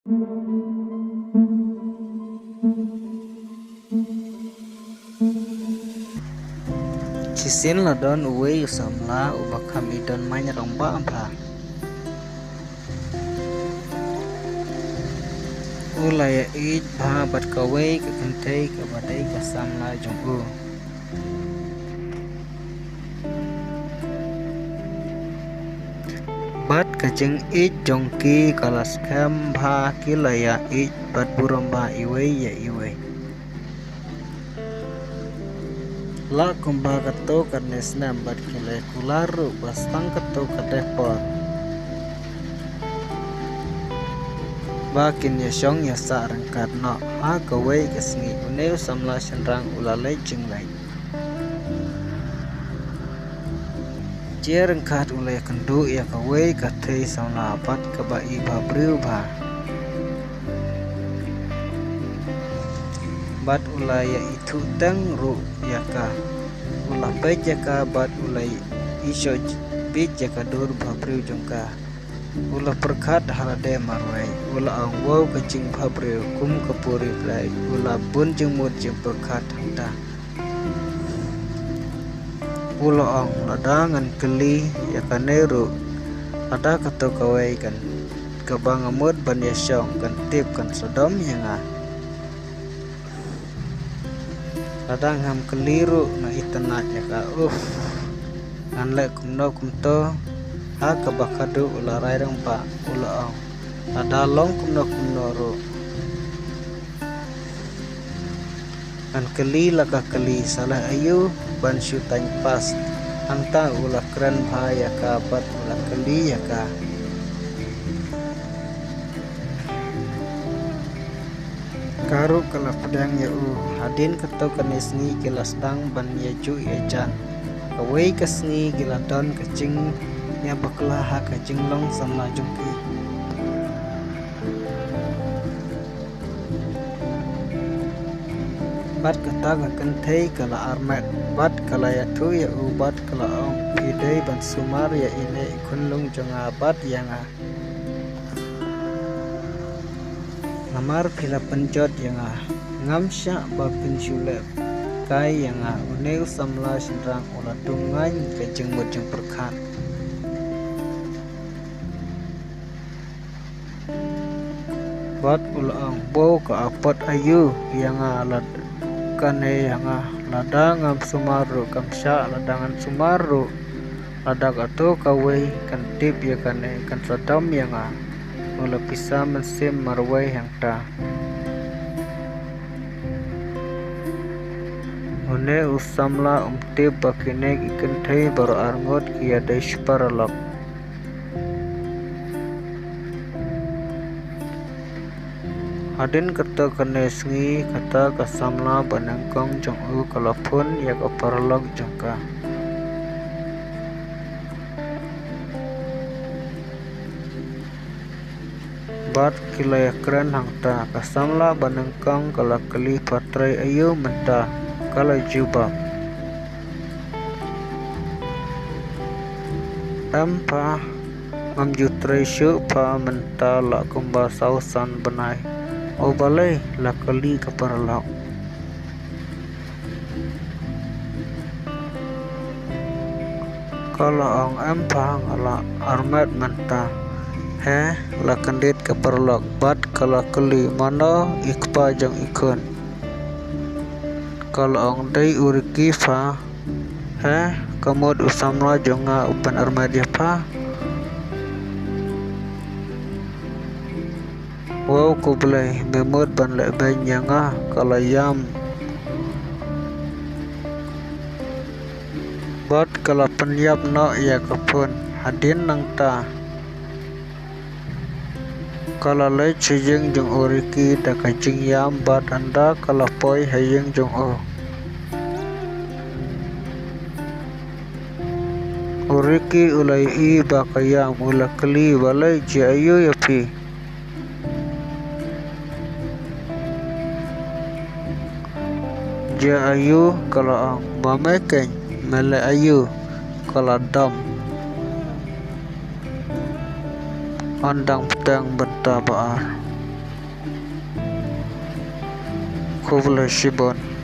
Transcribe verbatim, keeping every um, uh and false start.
Shisien la don uwei u samla uba kham ïadon main rangbah bha. U la ïa ïeit bha bad kawei ka kynthei kaba dei ka samla jong u. Bad ka jingïeit jong ki ka la skhem bha, ki la ïa ïeit bad burom bha iwei ïa iwei. La kumba kato katne snem bad ki la kular ruh ba tang kato katne por ba kin ïa shong ïa sah ryngkat noh. Ha kawei ka sngi une u samla shynrang u la leit jingleit. Jia ryngkat u la ïa kynduh ïa kawei ka thei samla bad kaba i bhabriew bha. Bad u la ïa ithuh teng ruh ïa ka. U la peit ïa ka bad u la i shoh bit ïa ka dur bhabriew jong ka. U la pyrkhat ha lade marwei, u la ong, "Wow, ka jingbhabriew kum ka puri Blei." U la bun jingmut jingpyrkhat hangta. U la ong, "Lada ngan kylli ïa kane ruh, lada kato kawei kan, kaba nga mut ban ïa shong kan tip kan sdom ïa nga. Lada ngam kylli ruh nga itynnad ïa ka, uff. Ngan leh kumno kumto." Ha kaba khadduh u la rai rangbah, u la ong, "Lada long kumno kumno ruh, ngan kylli la ka kylli, sa leh aïu ban shu tang pass." Hangta u la kren bha ïa ka bad u la kylli ïa ka. Ka ruh ka la pdiang ïa u. Hadien kato katne sngi ki la sdang ban ïa juh ïa jan. Kawei ka sngi ki la don ka jingïabakla ha ka jinglong samla jong ki. Bad kata ka kynthei ka la armet bad ka la ïathuh ïa u bad ka la ong, "Phi dei ban sumar ïa ine i khunlung jong nga bad ïa nga. Namar phi la pynjot ïa nga, ngam shah ba phin shu leh kai ïa nga." Une u samla shynrang u la dum ngaiñ ka jingmut jingpyrkhat. Bad u la ong, "Wow, ka apot aïu ïa nga lad kane ïa nga, lada ngam sumar ruh kam shah, lada ngan sumar ruh, lada kato kawei kan tip ïa kane kan sdom ïa nga." U la pisa mynsiem marwei hangta. Une u samla um tip ba kine ki kynthei baroh arngut ki ïadei shi paralok. Hadien kato katne sngi kata ka samla ba nyngkong jong u ka la phone ïa ka paralok jong ka. Bad ki la ïakren hangta, ka samla ba nyngkong ka la kylli, "Pha trei aïu mynta?" Ka la jubab, "Em pha, ngam ju trei shuh pha mynta la kumba saw san bnai." "O balei?" la kylli ka paralok. Ka la ong, "Em pha, nga la armet mynta." "He?" la kyndit ka paralok bad ka la kylli, "Mano i kpa jong i khun?" Ka la ong, "Dei u Ricky pha." "He, ka mut u samla jong nga u pynarmet ïa pha?" "Wow, khublei, me mut ban leh beiñ ïa nga," ka la ïam. Bad ka la pynïap noh ïa ka phone. Hadien nangta ka la leit sha ïing jong u Ricky da ka jingïam bad ynda ka la poi ha ïing jong u, u Ricky u la ïohi ba ka ïam, u la kylli, "Balei, jia aïu ïa phi?" "Jia aïu?" ka la ong. "Ba me keiñ, me leh aïu?" Ka la dom. Yn dang bteng bynta ba ar. Khublei shibun.